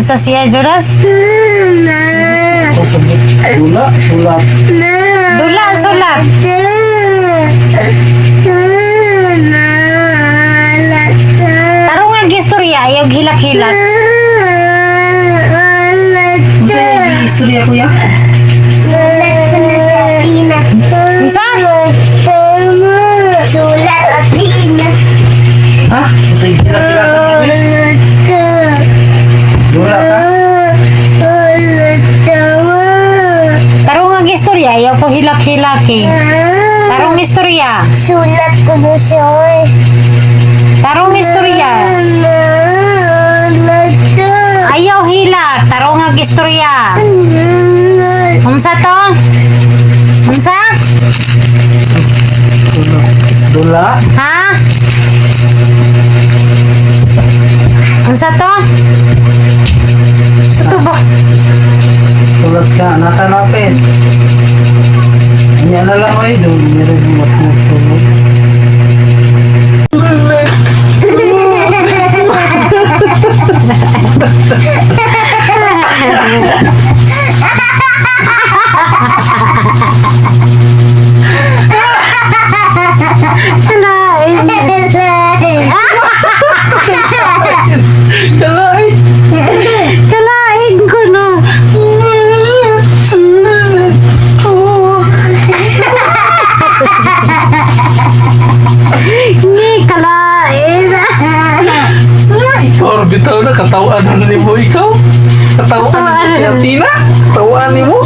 Unsa siya, Jonas? O sabi, dula, sulat. Dula, sulat. Tarong ang istorya, ayaw hilak-hilak. Unsa yung istorya, kuya? Unsa? Sulat at tina. Ha? Unsa yung hilak-hilak ka, kuya? Dula ka? Tarong ang istorya, ayaw ko hilak-hilak eh. Tarong istorya. Sulat ko mo siya eh. Tarong istorya. Ayaw hilak. Tarong ang istorya. Unsa to? Unsa? Dula. Dula? Ha? Unsa to? Unsa to ba? Sulat ka, natanapin. Ano na lang ay doon, meron yung mas matulog. Kalain. Kalay! Kalain ko na. Ni kalain. Ikaw, bitaw na, katawaan na ni mo ikaw. Katawaan ni mo si Athena. Katawaan ni mo.